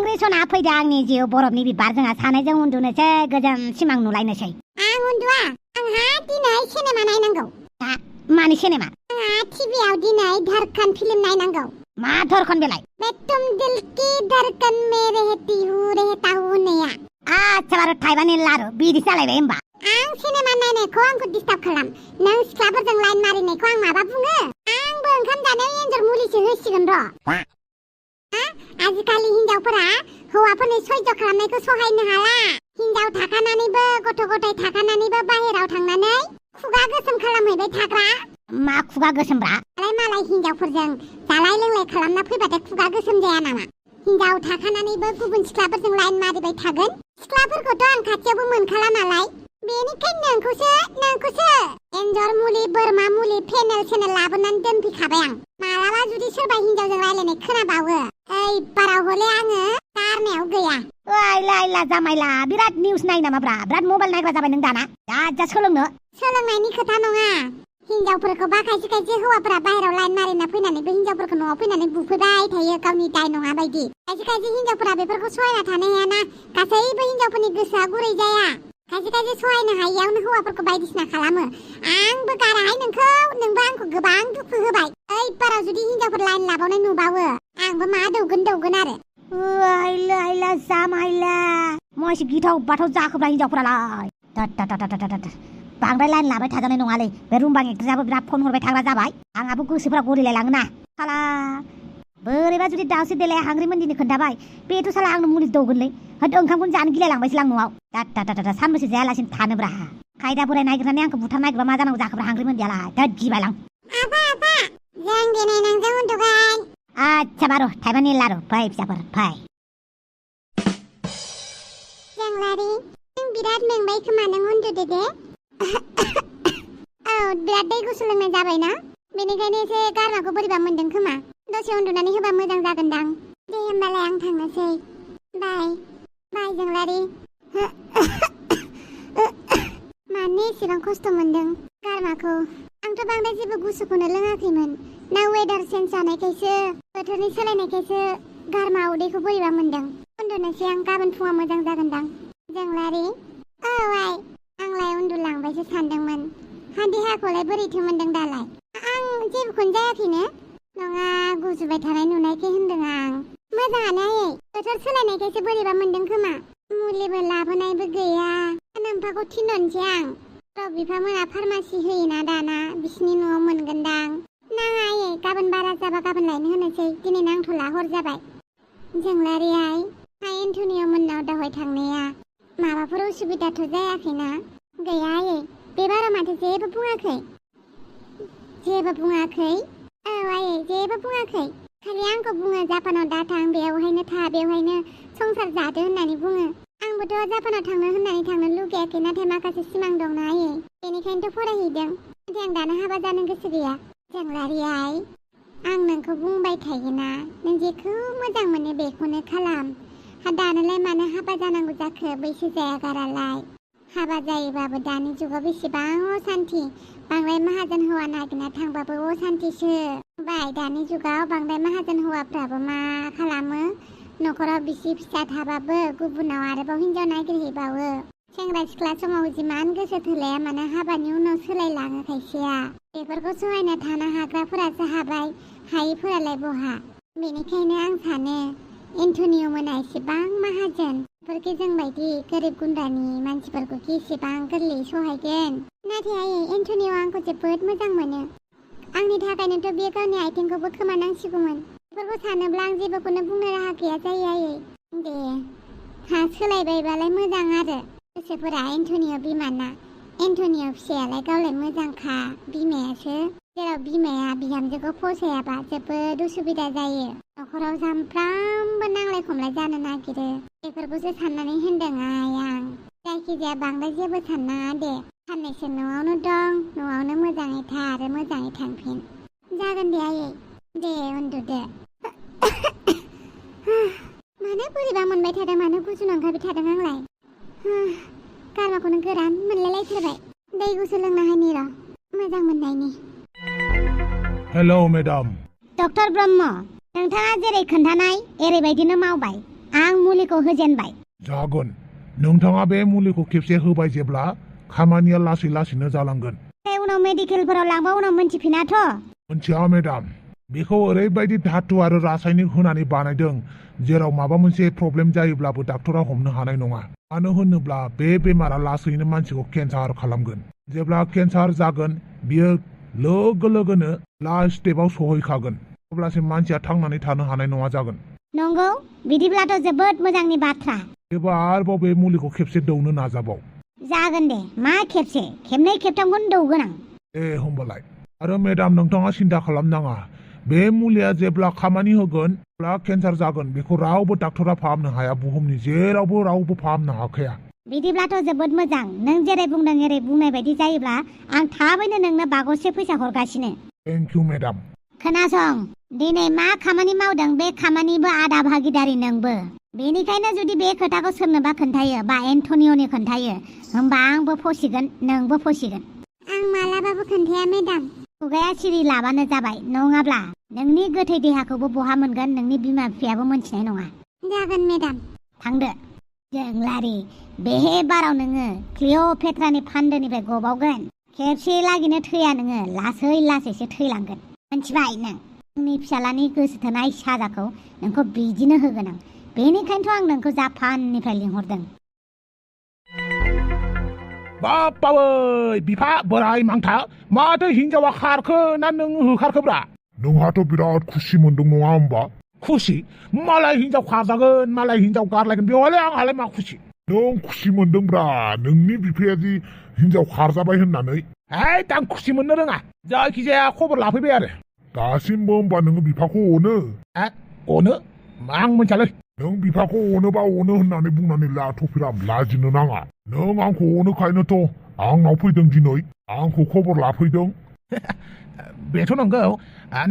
हांग्रि सना फैदो आंनि जिउ बरफनि बिबार जोंहा सानैजों उन्दुनोसै गोजोन सिमां नुलायनोसै आं उन्दुआ आंहा दिनै सिनेमा नायनांगौ मानि सिनेमा आंहा टिभियाव दिनै धड़कन फिल्म नायनांगौ मा धड़कन बेलाय बे तुम दिल की धड़कन में रहती हूँ होननाया आच्छा बारु थाइबानि लारु बिदि जालायबाय होमबा आं सिनेमा नायनायखौ आंखौ डिस्टार्ब खालाम नों सिख्लाफोरजों लाइन मारिनायखौ आं माबा बुङो आंबो ओंखाम जानायाव एन्जर मुलिसो होसिगोन र' आजिखालि हिनजावफोरा हौवाफोरनि सह्य खालामनायखौ सहायनो हाला हिनजाव थाखानानैबो गथ' गथाय थाखानानैबो बाहेराव थांनानै खुगा गोसोम खालामहैबाय थाग्रा मा खुगा गोसोमब्रा मालाय हिनजावफोरजों जालाय लोंलाय खालामना फैबाथाय खुगा गोसोम जाया नामा हिनजाव थाखानानैबो गुबुन सिख्लाफोरजों लाइन मारिबाय थागोन सिख्लाफोरखौथ' आं खाथियावबो मोनखाला नालाय बेनिखायनो नोंखौसो एन्जर मुलि बोरमा मुलि फेनेल सेनेल लाबोनानै दोनफैखाबाय आं मालाबा जुदि सोरबा हिनजावजों रायलायनाय खोनाबावो ओइ बाराव हले आङो गारनायाव गैया लाइला जामाइला बिराद निउस नायो नामाब्रा बिराद मबाइल नायग्रा जाबाय नों दाना जा सोलोंनायनि खोथा नङा हिनजावफोरखौबा खायसे हौवाफोरा बाहेराव लाइन मारिना फैनानैबो हिनजावफोरखौ न'आव फैनानै बुफैबाय थायो गावनि दाय नङा बायदि खायसे हिनजावफोरा बेफोरखौ सहायना थानो हायाना गासैबो हिनजावफोरनि गोसोआ गुरै जाया खायसे सहायनो हायियावनो हौवाफोरखौ बायदिसिना खालामो आंबो गाराहाय नोंबो आंखौ गोबां दुखु होबाय ओइ बाराव जुदि हिनजावफोर लाइन लाबावनाय नुबावो आंबो मा दौगोन आरो लाइला जामाइला मयसे गिथाव बाथाव जाखोब्रा हिनजावफोरालाय बांद्राय लाइन लाबाय थाजानाय नङालै बे रुमबां एक्ट्रेसाबो बिराद फन हरबाय थाग्रा जाबाय आंहाबो गोसोफोरा गलिलाय लाङोना साला बोरैबा जुदि दावसे देलाय हांग्रि मोनदिनि खोन्थाबाय बेथ' साला आंनो मुलि दौगोनलै होद ओंखामखौनो जानो गिलाय लांबायसो आं न'आव सानबैसे जायालासिनो थानोब्रा खायदा बोराय नागिरनानै आंखौ बुथार नागिरबा मा जानांगौ जाखोब्रा हांग्रि मोनदियालाय होद गिबायलां जों दिनै नोंजों उन्दुगोन आच्छा बारु थाइबानि लारु फै फिसाफोर फै जंग्लारि नों बिराद मेंबाय खोमा नों उन्दुदो दे औ बिराद दै गुसु लोंनाय जाबायना बेनिखायनो एसे गारमाखौ बोरैबा मोन्दों खोमा दसे उन्दुनानै होबा मोजां जागोनदां दे होमबालाय आं थांनोसै बाय जंग्लारि मानो एसेबां खस्थ' मोन्दों गारमाखौ आंथ' बांद्राय जेबो गुसुखौनो लोङाखैमोन ना वेदार चेन्ज जानायखायसो बोथोरनि सोलायनायखायसो गारमा उदैखौ बोरैबा मोन्दों उन्दुनोसै आं गाबोन फुङाव मोजां जागोनदां जंग्लारि औ आइ आंलाय उन्दुलांबायसो सानदोंमोन देहाखौलाय बोरैथो मोन्दों दालाय आं जेबोखौनो जायाखैनो नङा गुजुबाय थानाय नुनायखाय होन्दों आं मोजाङानो आयै बोथोर सोलायनायखायसो बोरैबा मोन्दों खोमा मुलिबो लाबोनायबो गैया नोम्फाखौ थिनहरनोसै आं बिफामोना फार्मासि होयोना दाना बिसिनि न'आव मोनगोनदां नाङा आयै गाबोन बारा जाबा गाबोन लायनो होनोसै दिनै नांथ'ला हर जाबाय जंग्लारि आइ एन्ट'निय' मोननाव दहाय थांनाया माबाफोर उसुबिदाथ' जायाखैना गैया आयै बे बाराव माथो जेबो बुङाखै औ आयै जेबो बुङाखै खालि आंखौ बुङो जापानाव दा थां बेवहायनो था बेवहायनो संसार जादो होननानै बुङो आंबोथ' जापानाव थांनो होननानै थांनो लुगैयाखै नाथाय माखासे सिमां दंना आयै बेनिखायनोथ' फरायहैदों नाथाय आं दानो हाबा जानो गोसो गैया जंग्लारि आइ आं नोंखौ बुंबाय थायोना नों जेखौ मोजां मोनो बेखौनो खालाम दानोलाय मानो हाबा जानांगौ जाखो बैसो जायागारालाय हाबा जायोबाबो दानि जुगाव बेसेबां असान्थि बांद्राय माहाजोन हौवा नागिरना थांबाबो असान्थिसो बाय दानि जुगाव बांद्राय माहाजोन हौवाफ्राबो मा खालामो न'खराव बिसि फिसा थाबाबो गुबुनाव आरोबाव हिनजाव नागिरहैबावो सेंग्रा सिख्ला समाव जिमान गोसो थोलाया मानो हाबानि उनाव सोलायलाङो खायसेया बेफोरखौ सहायना थानो हाग्राफोरासो हाबाय हायिफोरालाय बहा बेनिखायनो आं सानो एन्ट'निय' मोना एसेबां माहाजोन बेफोरखौ जोंबायदि गोरिब गुन्द्रानि मानसिफोरखौ एसेबां गोरलै सहायगोन नाथाय आयै एन्ट'निय' आंखौ जोबोद मोजां मोनो आंनि थाखायनोथ' बियो गावनि आथिंखौबो खोमानांसिगौमोन बेफोरखौ सानोब्ला आं जेबोखौनो बुंनो राहा गैया जायो आयै दे सोलायबायबालाय मोजां आरो गोसोफोरा एन्ट'निय' बिमाना एन्ट'निय' फिसायालाय गावलाय मोजांखा बिमायासो जेराव बिमाया बिहामजोखौ फसायाबा जोबोद उसुबिदा जायो न'खराव सामफ्रामबो नांलाय खमलाय जानो नागिरो बेफोरखौसो साननानै होनदों आं जायखिजाया बांद्राय जेबो साननाङा दे साननैसो न'आवनो दं न'आवनो मोजाङै था आरो मोजाङै थांफिन जागोन दे आयै दे उन्दुदो मानो बोरैबा मोनबाय थादों मानो गुजुनो ओंखारबाय थादों आंलाय गारमाखौनो गोरान मोनलायलायथारबाय दै गुसु लोंना होनि र' मोजां मोननायनि हेलौ मेडाम डक्टर ब्रह्म नोंथाङा जेरै खोन्थानाय एरैबायदिनो मावबाय आं मुलिखौ होजेनबाय जागोन नोंथाङा बे मुलिखौ खेबसे होबाय जेब्ला खामानिया लासै लासैनो जालांगोन उनाव मेडिकेलफोराव लांबा उनाव मोनथिफिनाथ' मोनथिया मेडाम बेखौ ओरैबायदि धातु आरो रासायनिक होनानै बानायदों जेराव माबा मोनसे प्रब्लेम जायोब्लाबो डाक्टरा हमनो हानाय नङा मानो होनोब्ला बे बेमारा लासैनो मानसिखौ केन्सार खालामगोन जेब्ला केन्सार जागोन बियो लोगो लोगोनो लास्ट स्टेपआव सहैखागोन अब्लासिम मानसिया थांनानै थानो हानाय नङा जागोन नंगौ बिदिब्लाथ' जोबोद मोजांनि बाथ्रा आरोबाव बे मुलिखौ खेबसे दौनो नाजाबाव जागोन दे मा खेबसे खेबनै खेबथामखौनो दौगोन आं होमबालाय आरो मेडाम नोंथाङा सिन्था खालामनाङा बे मुलिया जेब्ला खामानि होगोन अब्ला केन्सार जागोन बेखौ रावबो डाक्टरा फाहामनो हाया बुहुमनि जेरावबो रावबो फाहामनो हाखाया बिदिब्लाथ' जोबोद मोजां नों जेरै बुंदों एरै बुंनाय बायदि जायोब्ला आं थाबैनो नोंनो बागसे फैसा हरगासिनो थेंक इउ मेडाम खोनासं दिनै मा खामानि मावदों बे खामानिबो आधा भागिदारि नोंबो बेनिखायनो जुदि बे खोथाखौ सोरनोबा खोन्थायो बा एन्टनिय'नो खोन्थायो होमबा आंबो फसिगोन नोंबो फसिगोन आं मालाबाबो खोन्थाया मेडाम खुगाया सिरि लाबानो जाबाय नङाब्ला नोंनि गोथै देहाखौबो बहा मोनगोन नोंनि बिमा बिफायाबो मोनथिनाय नङा जागोन मेडाम थांदो जोंलारि बेहे बाराव नोङो क्लिअ'पेट्रानि फान्दोनिफ्राय गबावगोन खेबसे लागैनो थैया नोङो लासै लासैसो थैलांगोन मोनथिबाय नों आंनि फिसालानि गोसो थोनाय साजाखौ नोंखौ बिदिनो होगोन आं बेनिखायनोथ' आं नोंखौ जापाननिफ्राय लिंहरदों बाप्पावै बिफा बोराय मांथा माथो हिनजावा खारखो ना नों होखारखोब्रा नोंहाथ' बिराद खुसि मोनदों नङा होमबा खुसि मालाय हिनजाव खारजागोन मालाय हिनजाव गारलायगोन बेवहायलाय आंहालाय मा खुसि नों खुसि मोनदोंब्रा नोंनि बिफाया जि हिनजाव खारजाबाय होननानै आं खुसि मोननो रोङा जायखिजाया खबर लाफैबाय आरो दासिमबो होमबा नोङो बिफाखौ अनो अनो आं मोनथियालै नों बिफाखौ अनोबा अनो होननानै बुंनानै लाथ'फिराम लाजिनो नाङा नों आंखौ अनोखायनोथ' आंनाव फैदों दिनै आंखौ खबर लाफैदों बेथ' नंगौ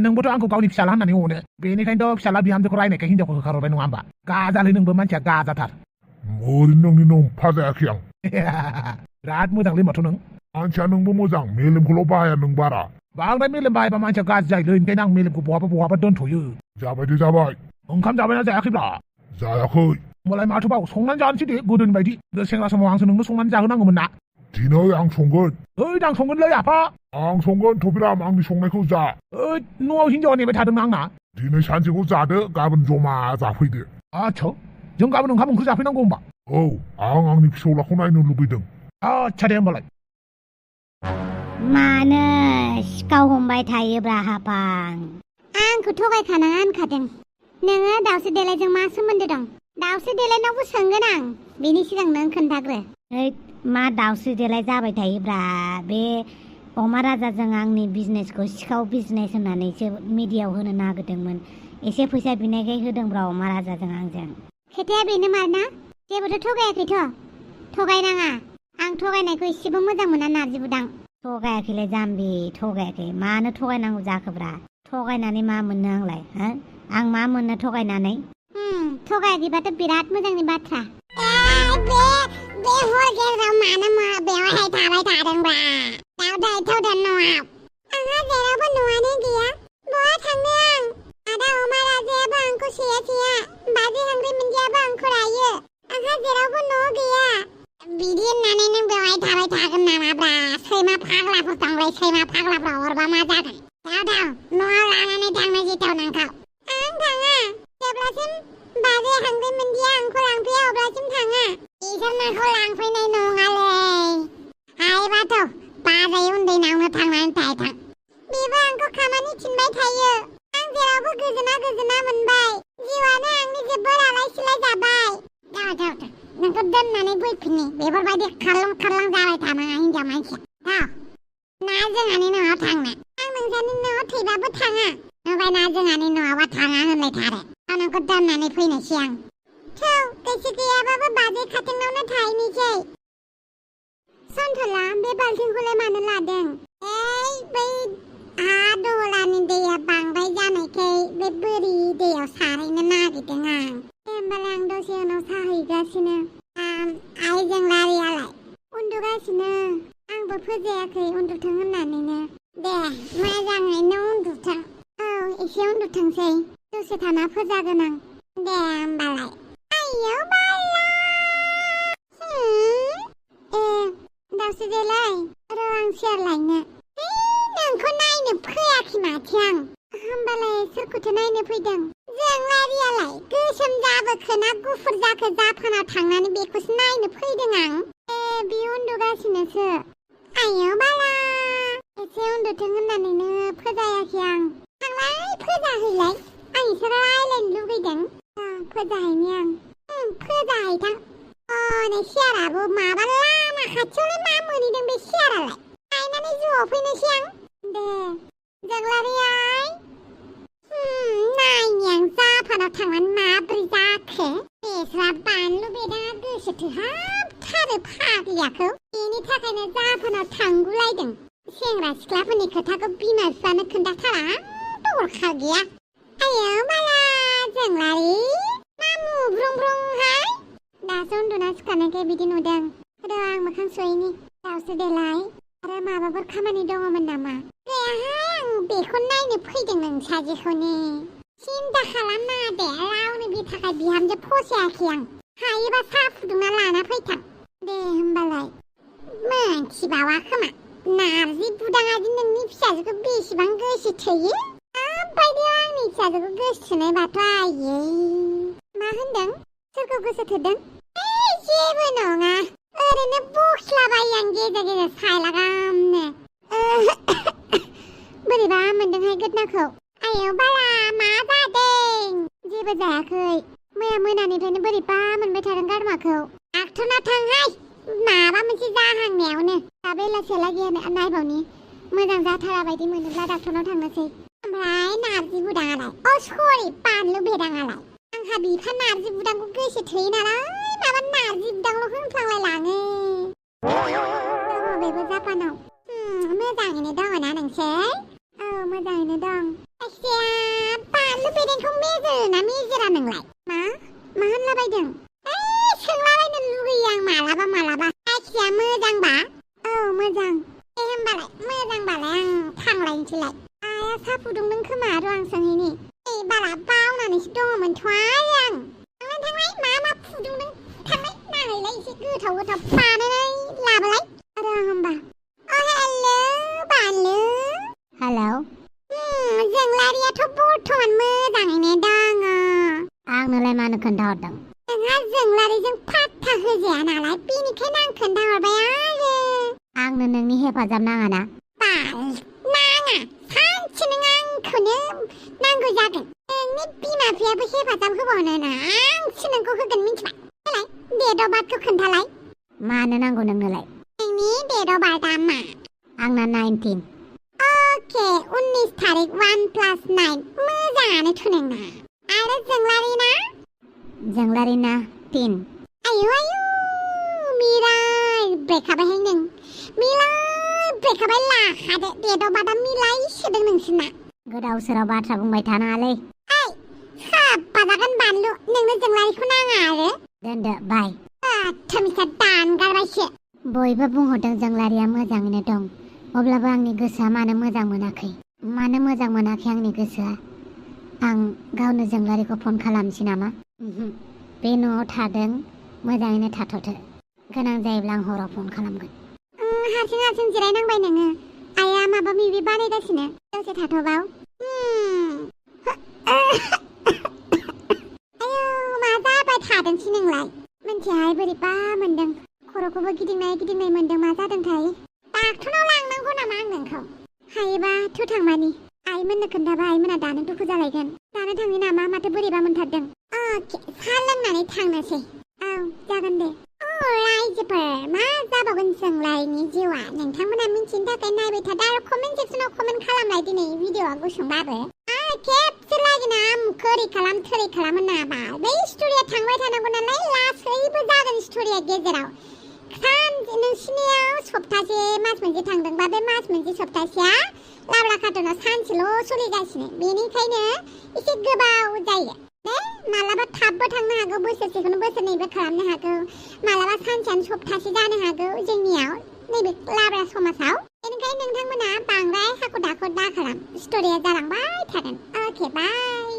नोंबोथ' आंखौ गावनि फिसाला होननानै अनो बेनिखायनोथ' फिसाला बिहामजोखौ रायनायखाय हिनजावखौ होखारहरबाय नङा होमबा गाजालै नोंबो मानसिया गाजाथार ओरैनो नोंनि नम्फा जायाखै आं बिराद मोजांलै माथो नों मानसिया नोंबो मोजां मेलेमखौल' बाहाया नों बारा बांद्राय मेलेम बाहायबा मानसिया गाज्रि जायोलै ओंखायनो आं मेलेमखौ बहाबा दोनथ'यो जाबाय जाबाय ओंखाम जाबायना जायाखैब्रा जायाखै होमबालाय माथोबाव संनानै जानोसै दे गोदोनि बायदि सेंग्रा समाव आंसो नोंनो संनानै जाहोनांगौमोन ना दिनै आं संगोन आं संगोनलै आफा आं संगोन थ'बिराम आंनि संनायखौ जा न'आव हिनजावा नेबाय थादों आंना दिनै सानसेखौ जादो गाबोन जमा जाफैदो आच्छा जों गाबोन ओंखाम ओंख्रि जाफैनांगौ होमबा औ आं आंनि फिसौलाखौ नायनो लुबैदों आच्छा दे होमबालाय मानो सिखाव हमबाय थायोब्रा हापां आंखौ थगायखानाङा होनखादों नोङो दाउस्रि देलायजों मा सोमोन्दो दं दाउस्रि देलायनावबो सोंगोन आं बेनि सिगां नों खोन्थाग्रो मा दाउस्रि देलाय जाबाय थायोब्रा बे अमा राजाजों आंनि बिजनेसखौ सिखाव बिजनेस होननानैसो मिडियायाव होनो नागिरदोंमोन एसे फैसा बिनायखाय होदोंब्रा अमा राजाजों आंजों खोथाया बेनो मारना जेबोथ' थगायाखैथ' थगायनाङा आं थगायनायखौ एसेबो मोजां मोना नारजि बुदां थगायाखैलै जाम्बि थगायाखै मानो थगायनांगौ जाखोब्रा थगायनानै मा मोननो आंलाय आं मा मोननो थगायनानै थगायाखैबाथ' बिराद मोजांनि बाथ्रा बे हर गेजेराव मानो बेवहाय थाबाय थादोंब्रा दावदाय न'आव आंहा जेरावबो न'आनो गैया बहा थांनो आं आदा अमा राजायाबो आंखौ सेया बाजै हांग्रि मोनदियाबो आंखौ रायो आंहा जेरावबो न' गैया बिदि होननानै नों बेवहाय थाबाय थागोन नामाब्रा सैमा फाग्लाफोर दंलै सैमा फाग्लाफ्रा हरबा मा जागोन दाव न'आव लानानै थांनो गिथाव नोंखौ आं थाङा जेब्लासिम बाजै हांग्रि मोनदिया आंखौ लांफैया अब्लासिम थाङा इसोर नोंखौ लांफैनाय नङालै हायोबाथ' बाजै उन्दैनावनो थांनानै थाहैथां बेबो आंखौ खामानि थिनबाय थायो आं जेरावबो गोजोना मोनबाय जिउआनो आंनि जोबोर आलाय सिलाय जाबाय दाव नोंखौ दोननानै फैफिननि बेफोरबायदि खारलां जाबाय थानाङा हिनजाव मानसिया ना जोंहानि न'आव थांनो आं नोंसानि न'आव थैबाबो थाङा ओमफ्राय ना जोंहानि न'आवबा थाङा होनलायथारो नोंखौ दोननानै फैनोसै आं थौ गोसो गैयाबाबो बाजै खाथिनावनो थाहैनोसै सन्थला बे बाल्थिंखौलाय मानो लादों बै हा दहलानि दैया बांद्राय जानायखाय बे बोरि दैयाव सारहैनो नागिरदों आं होमबालाय आं दसे उनाव साहैगासिनो आइ जोंलारियालाय उन्दुगासिनो आंबो फोजायाखै उन्दुथों होननानैनो दे मोजाङैनो उन्दुथों औ एसे उन्दुथोंसै दसे थाना फोजागोन आं दे होमबालाय आयौ बाला दावसो देलाय र' आं सेयार लायनो नोंखौ नायनो फैयाखै माथो आं होमबालाय सोरखौथो नायनो फैदों जोंलारियालाय गोसोम जाबोखो ना गुफुर जाखो जापानाव थांनानै बेखौसो नायनो फैदों आं बे उन्दुगासिनोसो आयौ बाला एसे उन्दुथों होननानैनो फोजायाखै आं थांलाय फोजाहैलाय आं एसे रायलायनो लुगैदों फोजाहैनि आं फोजाहैथां नै सियाराबो माबा लामा खाथियावलाय मा मोनहैदों बे सियारालाय नायनानै जुआव फैनोसै आं दे जोंलारियाय नायनि आं जापानाव थांनानै माब्रै जाखो बेस्रा बानलु बेदाङा गोसो थोहाबथारो फाग्लियाखौ बेनि थाखायनो जापानाव थांगुलायदों सेंग्रा सिख्लाफोरनि खोथाखौ बिमा बिफानो खोन्थाथारा दरखार गैया आयौ माला जोंलारि मा मुब्रुंब्रुंहाय दासो उन्दुना सिखारनायखाय बिदि नुदों र' आं मोखां सुहैनि दावसो देलाय आरो माबाफोर खामानि दङमोन नामा गैयाहाय आं बेखौ नायनो फैदों नोंसाजोखौनो सिन्था खालामनाङा दे रावनो बे थाखाय बिहामजो फसायाखै आं हायोबा साहा फुदुंना लाना फैथां दे होमबालाय मोनथिबावा खोमा नारजि बुदाङादि नोंनि फिसाजोखौ बेसेबां गोसो थोयो ओमफ्राय आंनि फिसाजोखौ गोसो थोनायबाथ' आयै मा होनदों सोरखौ गोसो थोदों जेबो नङा ओरैनो बखिलाबायो आं गेजेर गेजेर सायलागामनो बोरैबा मोनदोंहाय गोदनाखौ आयौ बाला मा जादों जेबो जायाखै मैया मोनानिफ्रायनो बोरैबा मोनबाय थादों गारमाखौ डाक्टरनाव थांहाय माबा मोनसे जाहांनायावनो दा बेलासियालागै नायबावनि मोजां जाथारा बायदि मोनोब्ला डाक्टरनाव थांनोसै ओमफ्राय नारजि बुदाङालाय सरि बानलु बेदाङालाय आंहा बिफा नारजि बुदांखौ गोसो थोयो नालाय माबा नारजि बुदांल' होनफ्लांलाय लाङो बेबो जापानाव मोजाङैनो दङ ना नोंसोर मोजाङैनो दं जायखिजाया बानलु बेदांखौ मेजोना मेजोरा नोंलाय मा होनलाबायदों सोंलाबायनो लुगैयो आं मालाबा जायखिजाया मोजांबा मोजां दे होमबालाय मोजांबालाय आं थांलायनोसैलाय आया साहा फुदुंदों खोमा र' आं सोंहैनि बाला बावनानैसो दङमोनथ' आं थांलाय मा फुदुंदों थांलाय नायलाय एसे गोथाव बानायनानै लाबोलाय र' होमबा हेलौ बानलु हेलौ जोंलारियाथ' बर्थमान मोजाङैनो दङ आंनोलाय मानो खोन्थाहरदों नोंहा जोंलारिजों फात्ता होजाया नालाय बेनिखायनो आं खोन्थाहरबाय आंनो नोंनि हेफाजाब नाङा ना नाङा सानसे नों आंखौनो नांगौ जागोन नोंनि बिमा बिफायाबो हेफाजाब होबावनो ना आंसो नोंखौ होगोन मिथिबाय देलाय डेट अफ बार्थखौ खोन्थालाय मानो नांगौ नोंनोलाय नोंनि डेट अफ बार्थआ मा आंना 19 अके 19 तारिख 1 + 9 मोजाङानोथ' नोंना आरो जोंलारिना 3 आयौ मिराय ब्रेकआपहाय नों मिलाय ब्रेकआपहाय लाखादो डेट अफ बार्थआ मिलायसोदों नोंसोरना गोदाव सोराव बाथ्रा बुंबाय थानाङालै साबबाजागोन बानलु नोंनो जोंलारिखौ नाङा आरो दोनदो बाय थमिसा दानगारबायसो बयबो बुंहरदों जोंलारिया मोजाङैनो दं अब्लाबो आंनि गोसोआ मानो मोजां मोनाखै आंनि गोसोआ आं गावनो जोंलारिखौ फन खालामसै नामा बे न'आव थादों मोजाङैनो थाथ'थो गोनां जायोब्ला आं हराव फन खालामगोन हारसिं जिरायनांबाय नोङो आइया माबा माबि बानायगासिनो दसे थाथ'बाव आयौ मा जाबाय थादोंसै नोंलाय मिन्थियाहाय बोरैबा मोनदों खर'खौबो गिदिंनाय मोनदों मा जादोंथाय डाक्टरनाव लांनांगौ नामा आं नोंखौ हायोबा थु थांमानि आइमोननो खोन्थाबा आइमोना दानो दुखु जालायगोन दानो थाङो नामा माथो बोरैबा मोनथारदों साहा लोंनानै थांनोसै जागोन दे रायजोफोर मा जाबावगोन जोंलारिनि जिउआ नोंथांमोना मिन्थिनो थाखाय नायबाय थादो आरो कमेन्ट सेक्सनाव कमेन्ट खालामलाय दिनै भिडिअआ गुसुंबाबो आरो खेबसे लागैना ओरै खालाम थोरै खालाम होनाबा बै स्ट'रिया थांबाय थानांगौ नालाय लासैबो जागोन स्ट'रिया गेजेराव नोंसिनियाव सप्तासे मास मोनसे थांदोंबा बे मास मोनसे सप्तासेया लाब्रा कार्टुनाव सानसेल' सोलिगासिनो बेनिखायनो एसे गोबाव जायो दे मालाबा थाबबो थांनो हागौ बोसोरसेखौनो बोसोरनैबो खालामनो हागौ मालाबा सानसेयानो सप्तासे जानो हागौ जोंनियाव नैबे लाब्रा समाजाव बेनिखायनो नोंथांमोना बांद्राय हाखु दाखु दा खालाम स्ट'रिया जालांबाय थागोन अके बाय